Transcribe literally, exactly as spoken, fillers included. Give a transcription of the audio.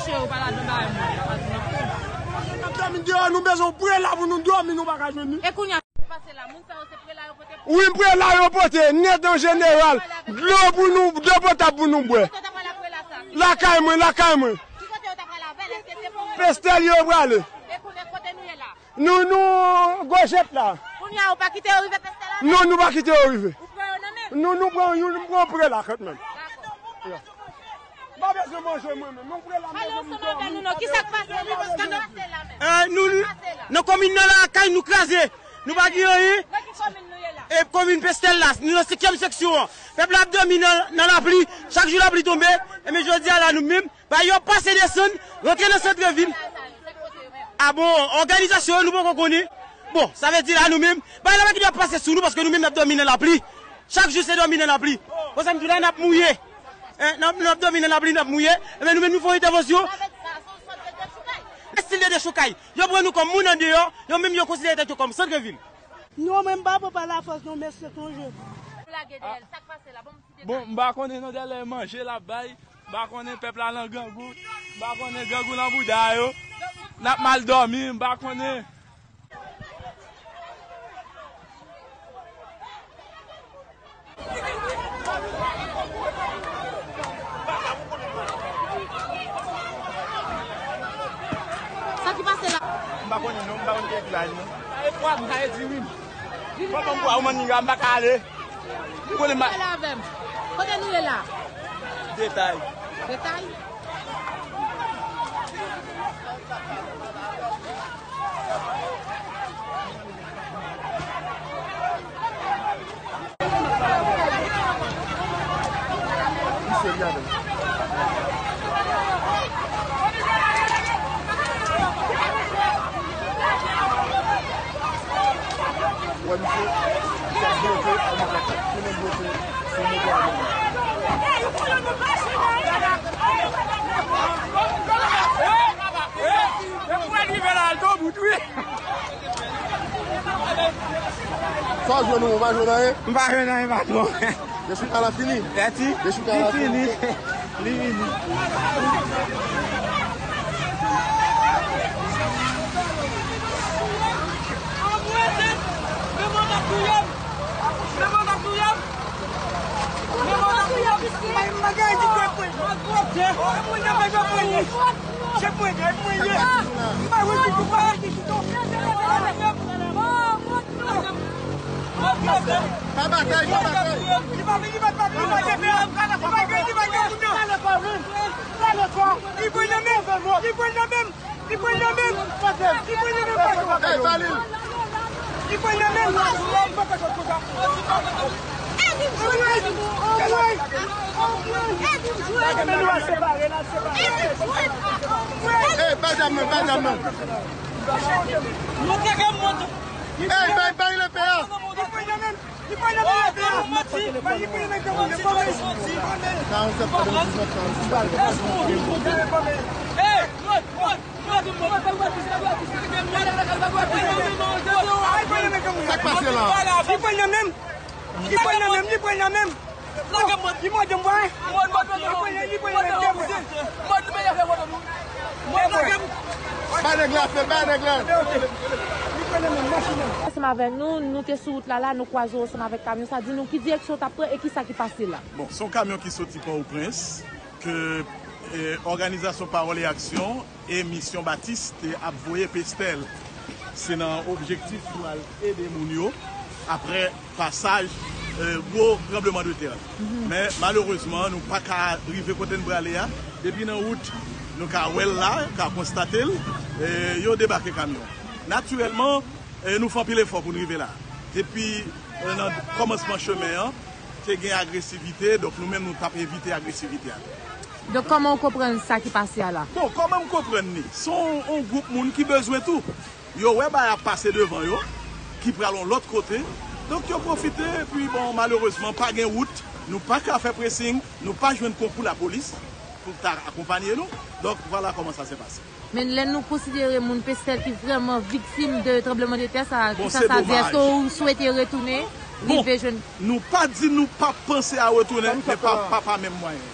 Yo pa ladan bagay moun, yo pa di non. N ap dòmi deyò, nou bezwen yon prela pou nou dòmi, nou pa ka jwenn li. E kounye a, sa k pase la, moun sa yo se prela yo pote pou... Wi, prela yo pote, nèt an jeneral. Dlo pou nou, dlo potab pou nou bwè. Ki kote yo ta pral ak prela sa? Lakay mwen, lakay mwen. Ki kote yo ta pral avè l? Èske se pou... Pestèl yo prale. E kounye a, kote nou ye la? Nou, nou, gwo jèt la. Kounye a, ou pa kite yo rive Pestèl avè? Non, nou pa kite yo rive. Ou pran yo nan men? Nou, nou pran, nou pran prela kanmenm. Dakò. M pa bezwen manje mwen menm. Nou prela m bezwen m dòmi. Pale ansanm avè nou non. Kisa k pase la? Kisa k pase la menm? Eh, nou, nan komin nan lakay nou kraze. Nou pa gen anyen. Nan ki komin nou ye la? E komin Pestèl la, nou nan senkyèm seksyon an. Pèp la ap dòmi nan, nan lapli. Chak jou lapli tonbe. Ebyen jodi a la nou menm, bay yo pase desann, rantre nan sant vil. A bon, òganizasyon yo nou poko konnen. Bon, sa vle di la nou menm, bay la pa gen dwa pase sou nou paske nou menm n ap dòmi nan lapli. Chak jou se dòmi nan lapli. Bon, sa m di w la, n ap mouye. Hein, n ap, n ap dòmi nan lapli, n ap mouye. Ebyen, nou menm nou fè yon entèvansyon. Estil de dechoukay. Yo pran nou kòm moun andeyò, yo menm yo konsidere tèt yo kòm sant vil. Non, mwen m pa pran pa lafòs non, mesye, sonje. Ou lage dèyè l, sa k pase la? Bon, m pa konnen non, dèyè manje l ap bay. M pa konnen pèp la nan grangou. M pa konnen grangou nan bouda yo. N ap mal dòmi, m pa konnen. Sa ki pase la? M pa konnen non, m pa konn ki laj non. Sa e pwa, sa e diri. Fò ban m pwa, ou manniga, m pa ka ale. Ou konnen ma- Kote nou ye la? Detay. Detay? Wè misye, misye ap bloke, ap bloke, se menm bloke, se menm bloke. Sa w jwenn ou, ou pa jwenn anyen? M pa jwenn anyen, patwon. Dechoukay la fini? Li fini. Li fini. Pa batay, pa batay. Li pa vini, li pa vini, li pa vini, li pa vini, li pa vini. Li pran nan men m, li pran nan men m, li pran nan men m, li pran nan men m, patwon. Ey, ba li l. Li pran nan men m. Ey, ba zam nan, ba zam nan. Ey, bay, bay lepe a. Sa k pase la? Li pran nan men m. Li pran nan men m. Li mande m, wè. Li pran nan men m. Bay nèg la fè, bay nèg la. Ansanm avèk nou, nou te sou wout la la, nou kwaze w ansanm avèk kamyon sa. Di nou ki direksyon w t ap pran e kisa ki pase la? Bon, se yon kamyon ki soti Pòtoprens, ke, eh, òganizasyon Pawòl e Aksyon e Misyon Batis te ap voye Pestèl. Se nan objektif pou al ede moun yo aprè pasaj, eh, gwo tranbleman de tè. Men malerezman, nou pa ka rive kote n prale a. Depi nan wout, nou ka wè l la, ka konstate l, eh, yo debake kamyon. Natirèlman, eh, nou fè anpil efò pou n rive la. Depi, eh, nan kòmansman chemen an, te gen agresivite, donk nou menm nou t ap evite agresivite a. Donk, kòman w konprann sa ki pase a la? Bon, kòman m konprann li? Se yon, yon gwoup moun ki bezwen tou. Yo wè bagay ap pase devan yo, ki pral yon lòt kote. Donk, yo pwofite, epi, bon, malerezman, pa gen wout. Nou pa ka fè presing, nou pa jwenn konkou lapolis pou ta akonpanye nou. Donk, vwala kòman sa se pase. Men lè nou konsidere moun Pestèl ki vrèman viktim de tranbleman de tè sa, kisa sa di? Èske w swete retounen, rive jwenn? Bon, nou pa di nou pa panse a retounen, men pa, pa, pa menm mwayen.